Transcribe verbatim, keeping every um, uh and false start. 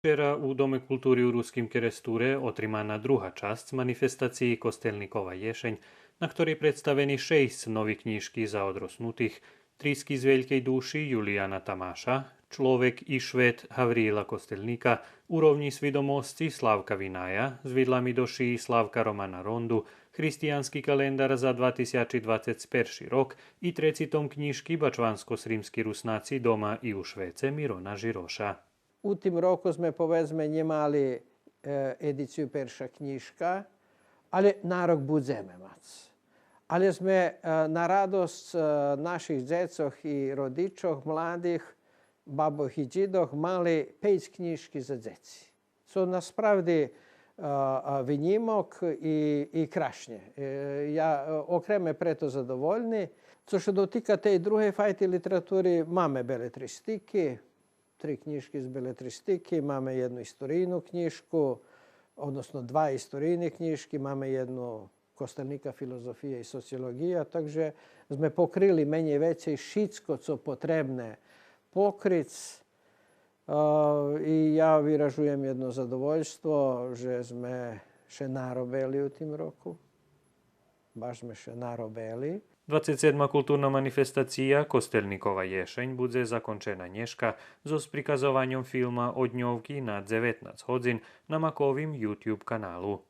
Вчера у Доме култури у Руским Керестуре отримана друга часц манифестациї Костельникова єшень, на хторей представени шейсц нови кнїжки за одроснутих: Трицки з велькей души Юлияна Тамаша, Чловек и швет Гавриїла Костельника, Уровнї свидомосци Славка Виная, Звидлами до шиї Славка Романа Ронду, Християнски календар за два тисячи двацец перши рок и треци том кнїжки Бачванско-сримски Руснаци дома и у швеце Мирона Жироша. У тим року зме, поведзме, нє мали, е, едицию Перша кнїжка, але на рок будземе мац. Але зме, е, на радосц, е, наших дзецох и родичох, младих, бабох и дїдох, мали пейц кнїжки за дзеци. Цо насправди, е, е, винїмок и, и крашнє. Е, я, е, окреме прето задовольни. Цо ше дотика тей другей файти литератури, маме белетристики, три кнїжки з белетристики, маме єдну историйну кнїжку, односно два историйни кнїжки, маме єдну Костельника филозофия и социолоґия, так же зме покрили менєй вецей шицко цо потребне покриц. Е, и я виражуєм єдно задовольство же зме ше наробели у тим року. Баш зме ше наробели. Двацец седма културна манифестация Костельникова єшень будзе закончена нєшка зоз приказованьом филма Одньовки на дзеветнац годзин на Маковим YouTube каналу.